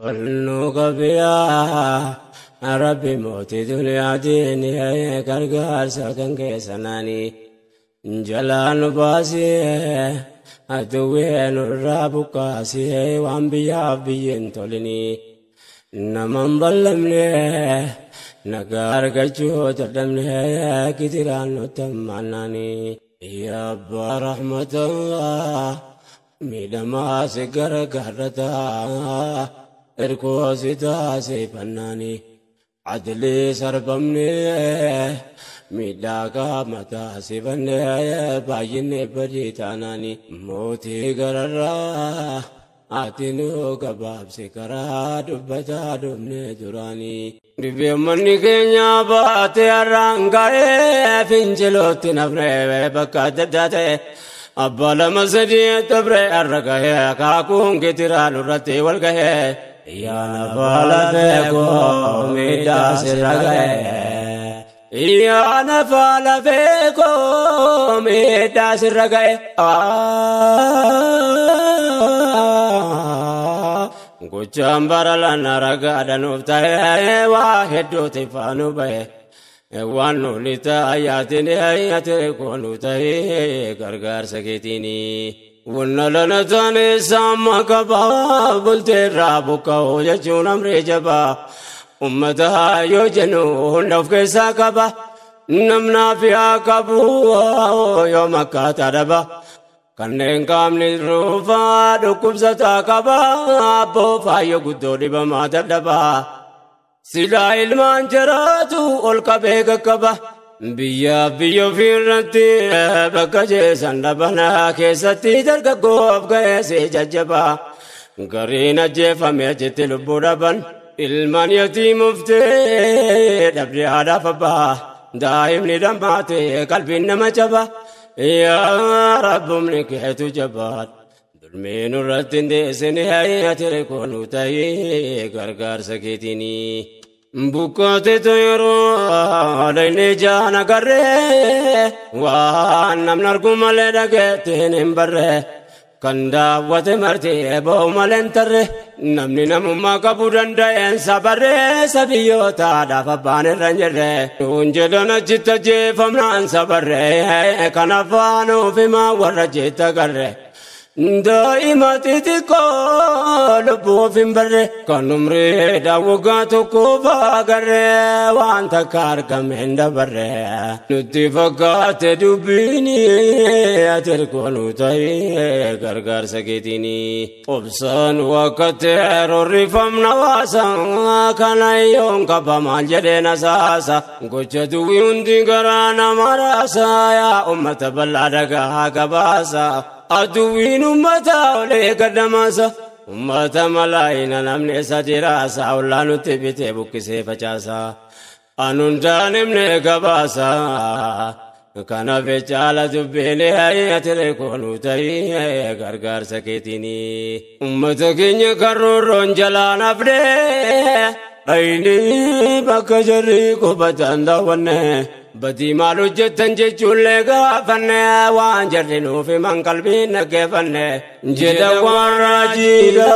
Nu qabiyaa Rabbi mootii duniyaatiin gargaarsa kan keessanaanii jalaa nu baasee aduwwee nurraa buqqaasee waan biyyaaf biyyeen tolinii naman ballamne nagaa argachuu dadhabne gidiraan nutti hammaannaanii. Yaa abbaa rahmatallah miidhamaa si gargaarrataa ergoo si taasifannaanii. Adlii sarbamne miidhaa qaama taasifanne baay'inne badii taanaanii mootii gararraa ati nu gabaabsi karaa dubbataa dhufne duraanii. Dhibee manni keenya baate har'aan ga'ee fincilootti nafne bakka adda addaa ta'e. Abbaa lama sadii dabre har'a ga'ee akaakuun gitiraa nurratti wal ga'ee. Yaa nafa lafee koo miidhaa sirra ga'ee. Yaa nafa lafee koo miidhaa sirra ga'ee. Gochaan bara lana ragaadha nuuf ta'ee waa hedduuti faanu ba'e. Waan nuti taayaatiin ati koonu ta'ee gargaarsa keetiini. Wanna lana taane saama qabaa bulteerraa buqqa'uu jechuun amree jabaa. Ummata yoo jennu hunda of keessaa qaba. Namnaaf yaa qabu yoo makkaataa dhaba. Kanneen qaamni ruufaa dhukkubsataa qaba. Abboo faayyoo guddoo dhibamaa dadhabaa. Silaa ilmaan jiraatu ol qabee qaqqaba. Biyyaaf biyya ofiirratti bakka jeesan dhabanaa keessatti dargaggoof ga'eessi jajjabaa. Gariin ajjeefame achitti lubbuu dhaban. Ilmaan yatiimuftee dhabdee haadhaaf abbaa. Daa'imni dhammaate qalbiin nama jaba. Yaa Rabbumni keetu jabaadha. Dulmii nurratti hin deessine ati koonu ta'ee gargaarsa keetiini. Buqqaateetu yeroo dhayni jaan agarree waan namni argu malee dhageettiin hin barree kan daawwate martee ba'u malee hin tarree namni namummaa qabu danda'een sabarree sabiyyootaadhaaf abbaan irra hin jirre. Nuun jedhan achitti ajjeefamnaan sabarree kan afaan ofimaa warra jeetta agarree. Daa'ima xixiqqoo lubbuuf hin barre kan umriidhaan waggaa tokkoof agarree waan takka argame hin dabarre. Nutti fakkaate dubbiini ati ergoonu ta'ee gargaarsa keetiini. Obsaan wakkate rorrifamna waasa kana yoon qaba maal jedhee nasaasa. Gocha duwwii hundi garaa nama raasa yaa uummata bal'aa dhagaa gabaasa. Aduwwiin uummata olee gaddamaasa. Uummata malaayina namni isa jiraasa. Ollaa nutti bitee buqqisee facaasa. Anuun daa'imne gabaasa. Kanaaf caala dubbiin ati koonu ta'ee gargaarsa keetiini. Uummata keenya karroorroon jalaan hafnee. Dhayini bakka jarri qubatan daawwanne. Badii maal hojjettan jechuullee gaafanne waan jarri nuuf himan qalbiin dhaggeeffanne. Jedha waan raajiidha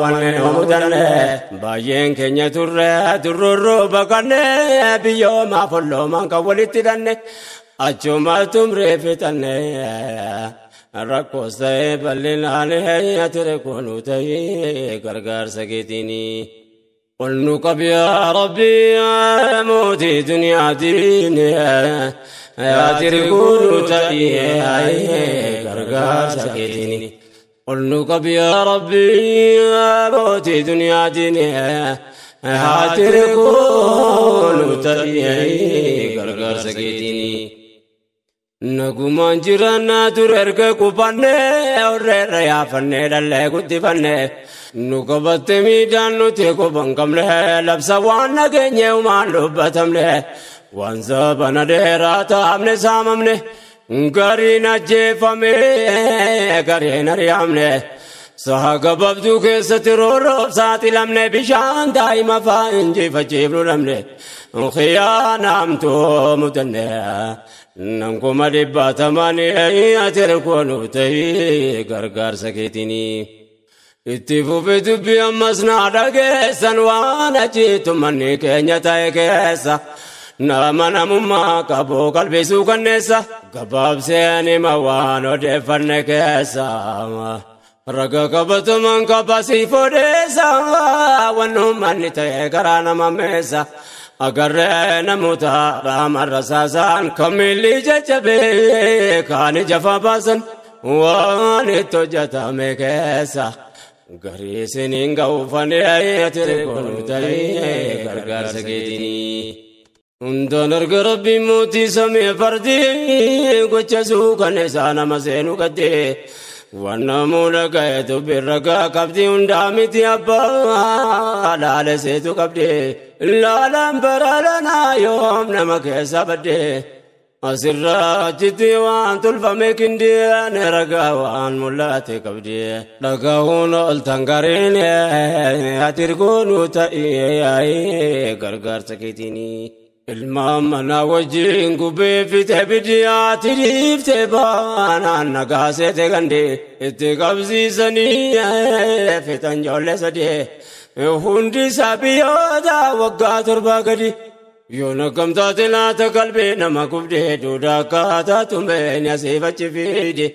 wanne nu mudanne. Baay'een keenya turre turrorroo baqanne biyyoomaa folloomaan kan walitti hidhanne. Achuma tumree fixanne. Rakkoos ta'ee bal'inaan ati koonu ta'ee gargaarsa keetiini. قل نقب يا ربي يا موتي دنيا ديني يا تركون تأيي غرغار سكتيني. قل نقب يا ربي يا موتي دنيا ديني يا تركون تأيي غرغار سكتيني. Nagumaan jiraannaa ture erga qubannee horreerra yaafannee dhallee guddifannee nu qabatte miidhaan nuti quban qabne labsa waan nageenye uumaan dubbatamne waan sabana dheeraa taa'amne saamamne gariin ajjeefame gariin ari'amne saha gabaabduu keessatti roorroof saaxilamne bishaan daa'ima fa'aa injifachiifnu dhabne khiyaanaamtuu mudanne. Nankuma dhibbaatamaan ati koonu ta'ee gargaarsa keetiini. Itti fufi dubbii ammas naa dhageessan waan achiitu manni keenya ta'e keessa. Nama namummaa qabu qalbisuu kanneessa. Gabaabseen hima waan odeeffanne keessa. Raga qabataman qabasiif odeessa. Waan ta'e karaa nama meessa. Agarree namoota raamarra saasaan kamiilli jajjabee kaan ija baasan waan itti hojjetame keessa. Garii isiniin ga'uufanii ati kun ta'ee gargaarsa keetinii. Hundaan arga rabbiin mootii samii fardii gocha suukanneessaa nama seenuu qaddee. Waan namoota ga'eetu birragaa qabdi hundaa miti abbaa laala seetu qabdi. Laalaan baraalanaa yoom nama keessa badde. Asirraa achitti waan tolfame kindeen ragaa waan mul'ate qabdi. Dhagahuun ol tangariin ati ergoonuu ta'ee gargaarsa keetinii. Ilmaan mana wajjin gubee fite biddiyaatti dhiiftee baanaan nagaa seete gandee itti qabsiisanii fixan ijoollee sadee hundi isaa biyyoota waggaa 7 gadi. Yoo nagamtaate laata qalbii nama gubdee duudaa akkaataa tumeen asii fachi fiide.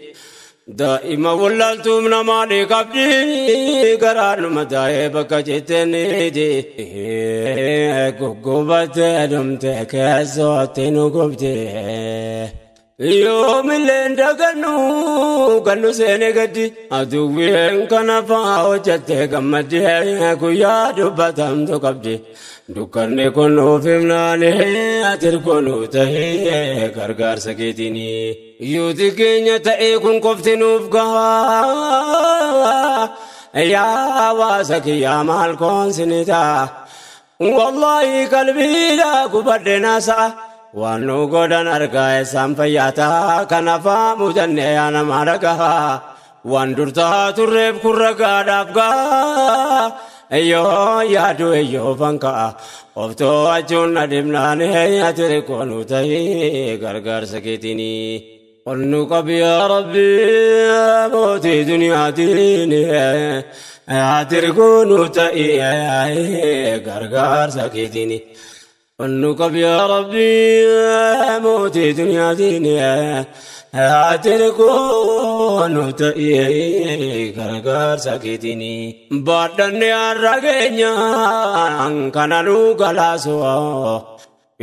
Daa'ima wallaaltuuf namaa ni qabdi garaa numa taa'ee bakka jetteeniiti. Guggubattee dhumte keessootti nu gubde. Yoomillee dagannu gannu seenee gaddi. Aduwween kana fa'aa hojjattee gammaddee guyyaa dubbatamtu qabdi. Dukkanni kun nuuf himnaanii ati ergoonuu ta'ee gargaarsa keetinii. Yooti keenya ta'ee kun qofti nuuf gahaa. Yaa hawaasa kiyyaa maal koonsinita. Wallaahi qalbiidhaa gubadhe naasa'a. Waan nu godhan argaa isaan fayyataa kanaafaa mudannee yaa nama dhagahaa. Waan dur ta'aa turreef kun ragaadhaaf gahaa. Yoo yaadu eeyyoo fanka'a. Of to'achuun na dhibnaanii ati ergoonuu ta'ee gargaarsa keetinii. Ol nu qabi yaa Rabbi mootii duniyaatiin ati ergoonuu ta'ee gargaarsa keetinii. Ol nu qabi yaa Rabbi mootii duniyaatiin ati ergoonuu ta'ee gargaarsa keetinii. Baadhanne har'a keenyaan kana nu galaasu.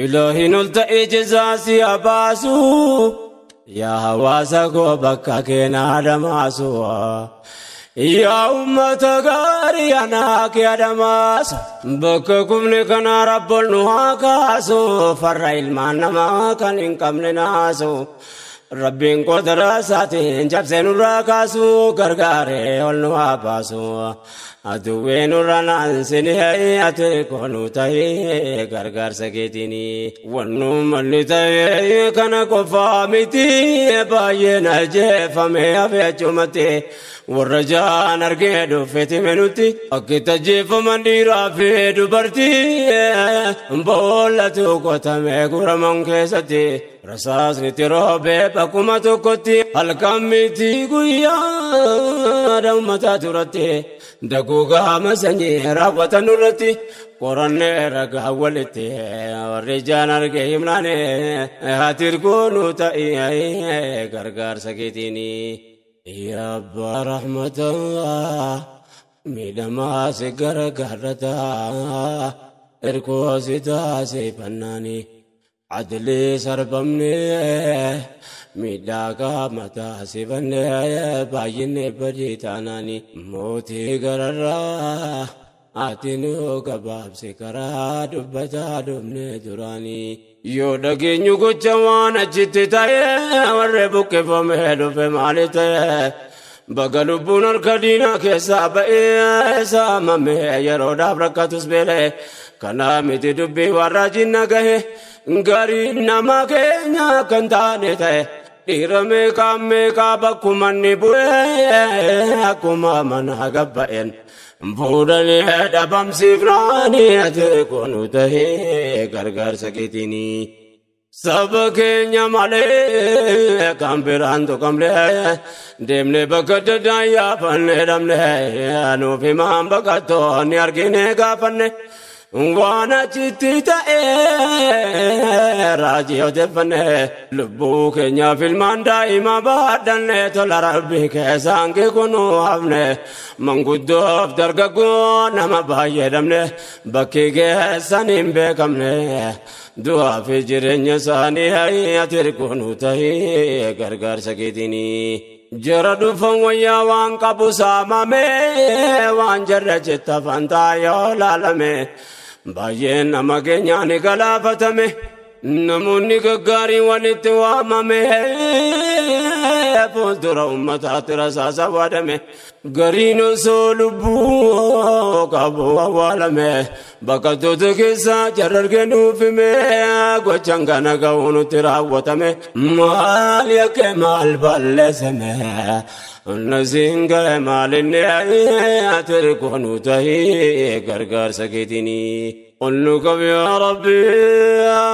Ilaahin ol ta'ee jazaasi abaasu. Yaa hawaasa koo bakka keenyaa damaasu. Yaa uummata gaarii anaa kee adamaasu. Bakka kumni kana rabboon nu haa kaasu. Farra ilmaan namaa kan hin qabne naasu. Rabbiin qotara isaatiin cabsee nurraa kaasu. Gargaaree ol nu haa baasu. Aduwwee nurra naansinee ati koonuu ta'ee gargaarsa keetinii. Wannu malli ta'ee kana qofaa miti baay'een ajjeefame hafe achumatti. Warra jaan argee dhufeeti menutti akka itti ajjeefaman dhiiraa fi dubartii boollatu qotamee guraman keessatti. Rasaasni itti roobee bakkuma tokkotti halkan miti guyyaa uummataa turatti. Daguugaa sanyii raawwatan irratti qorannee ragaa walitti warri jaan argee himnaane ati ergoonuu ta'ee gargaarsa keetinii. Yaa abbaa rahmataa miidhamaa si gargaarrataa ergoo si taasifannaanii. Adilii sarbamnee miidhaa qaama taasifannee baay'inni badii taanaanii. Mootii gararraa ati nu gabaabsi karaa dubbataa dhumne duraanii. Yoo dhageenyu gocha waan achitti ta'ee warri buqqifamee dhufe maali ta'ee. Baga lubbuun harka diinaa keessaa ba'ee saamamee yeroodhaaf rakkatus beelee. Kanaa miti dubbii warra jinna gahe gaarii nama keenya kan taane ta'e. Dhiira meeqaa meeqaa bakkuma inni bu'ee akkuma mana gabba'een. Fuudhanii dhabamsiifnaanii ati koonuu ta'ee gargaarsa keetinii. Saba keenya malee kan biraan tuqamne deemnee bakka adda addaan yaafanne dhabne nuuf himaan baqattoonni argine gaafanne waan achitti ta'ee raajii odeeffanne lubbuu keenyaaf ilmaan daa'ima baadhanne tola rabbii keessaan kunuu hafne manguddoof dargaggoo nama baay'ee dhabne bakki keessan hin beekamne du'aa fi jireenya isaanii ati hirkoonuu ta'ee gargaarsa keetiinii. Jara dhufan wayyaa waan qabu saamame waan jarra jetta fantaa yoo laalame baay'een nama keenyaan galaafatame namoonni gaggaariin walitti waamame fuuldura uummataatti rasaasa waadame gariin osoo lubbuu qabu awwaalame baqattoota keessaa jarra argee hime gochaan kana ga'uu nutti raawwatame maal yakkee maal balleessame nasiin ga'e maal inni ati hirkoonuu ta'ee gargaarsa keetiinii. قل لكم يا ربي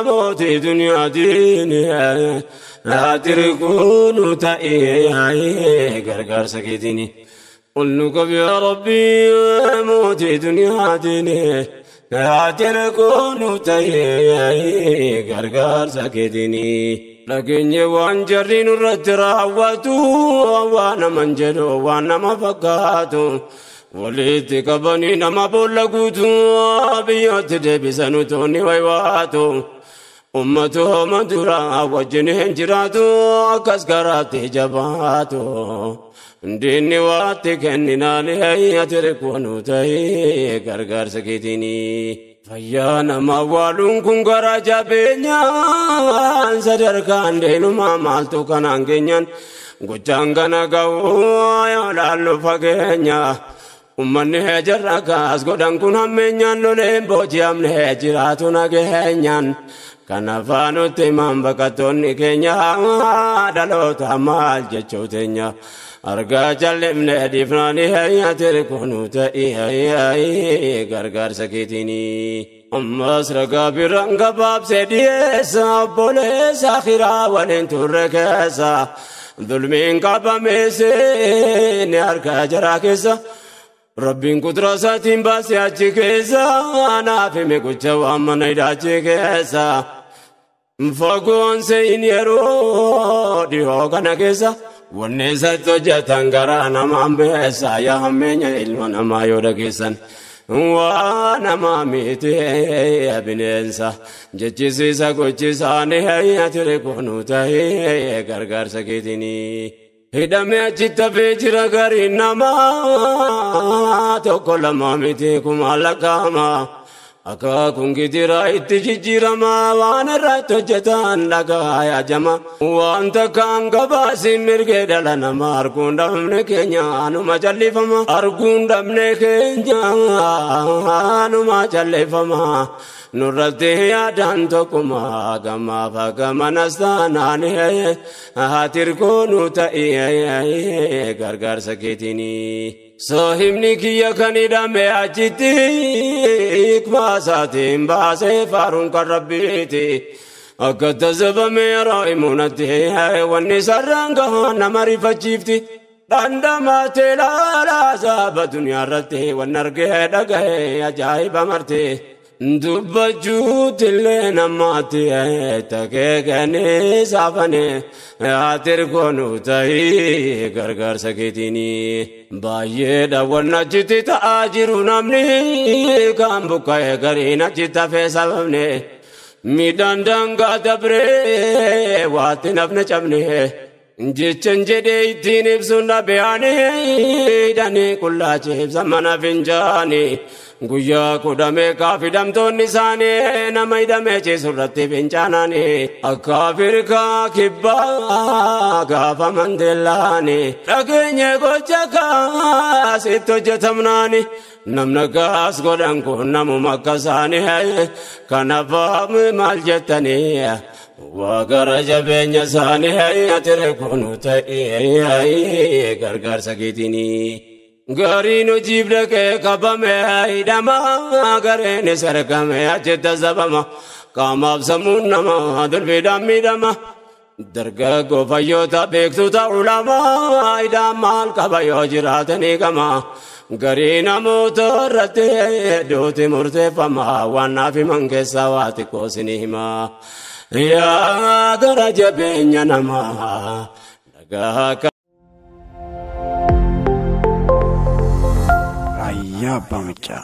موتي دنيا ديني لا تركون تأيي غرغر سكيتيني قل لكم يا ربي موتي دنيا ديني لا تركون تأيي غرغر سكيتيني لكن يوان جرين الرتراوتو وانا منجلو وانا مفقاتو walitti qabanii nama boolla guutuu biyyooti deebisan utuunni waywaatu ummatooma duraa wajjin hin jiraatu akkas garaatti jabaatu diinni waatti kenninaan ati hirkoonuu ta'ee gargaarsa keetiinii. Fayyaa nama awwaaluun kun gara jabeenyaan sadarkaan deenumaa maaltu kanaan keenyaan gochaan kana ga'uu yoo laallu fageenya. Uummanni jarra kaas godhan kun hammeenyaan loleen booji'amne jiraatu nageenyaan. Kan afaanutti himan baqattoonni keenya dhaloota maal jechuu teenya. Argaa jallifne dhiifnaanii ati hirkoonuu ta'ee gargaarsa keetiinii. Ammas ragaa biraan gabaabsee dhiyeessa obboleessa akiraa waliin turre keessa. Dulmiin qabameessee ni harka jaraa keessa. Rabbiin kuduraa isaatiin baasee achi keessa naaf hime gocha waan mana hidhaa keessa. Fagoon se'in yeroo dhihoo kana keessa wanni isatti hojjetan garaa namaan beessa yaa hammeenya ilma namaa yoo dhageessan. Waa namaa miti bineensa jechisiisa gochisaanii ati hirkoonuu ta'ee gargaarsa keetiinii. Hidhamee achitti hafee jira gariin namaa tokko lama miti kuma lakkaa'ama. Akaakuun gidiraa itti jijjiirama waan irratti hojjetan dhagaa yaajama. Waan takkaan gabaasiin mirgee dhala namaa arguun dhabne keenya anuma jallifama. Arguun dhabne keenya anuma jallifama. Nurratti yaadaan tokkuma gamaaf gamanas taanaan ati hirkoonuu ta'ee gargaarsa keetiinii. Saahibni kiyya kan hidhame achitti baasaatiin baasee faaruun kan rabbiiti. Akka tasabame yeroo himunatti wanni sarraan gahaa nama rifachiifti. Dhandhamaatee laalaa saaba duniyaa irratti wanni argee dhagahee ajaa'iba marte. Dubbachuutillee namaatti takee kennee saafane ati hirkoonuu ta'ee gargaarsa keetiinii. Baay'eedha wanni achitti ta'aa jiru namni kan buqqa'e gariin achitti hafee sababne. Miidhaan daangaa dabree waatti nafne cabne. Jechan jedhee ittiin ibsuun dhabe'anii hidhanii qullaa ceebsa mana finjaanii. Guyyaa kudha meeqaaf hidhamtoonni isaanii nama hidhamee ciisu irratti fincaananii. Akka Afrikaa kibbaa gaafa Mandeellaanii. Dhageenye gocha kaasitti hojjetamnaani. Namni kaas godhan kun namuma akka isaanii. Kanaaf maal jettanii waa gara jabeenya isaanii ati hirkoonuu ta'ee gargaarsa keetiinii. Gariin hojiif dhaqee qabame hidhama gareen sargame achitti sabama. Qaamaaf sammuun namaa dulbiidhaan miidhama. Dargaggoo fayyoota beektuta ulamaa idaan maal qaba yoo jiraatanii qama. Garii namoota irratti duuti murteeffama waan naaf himan keessaa waa xiqqoo isinii hima. Yaa gara jabeenya namaa dhagaa. Raayyaa Abbaa Macaa.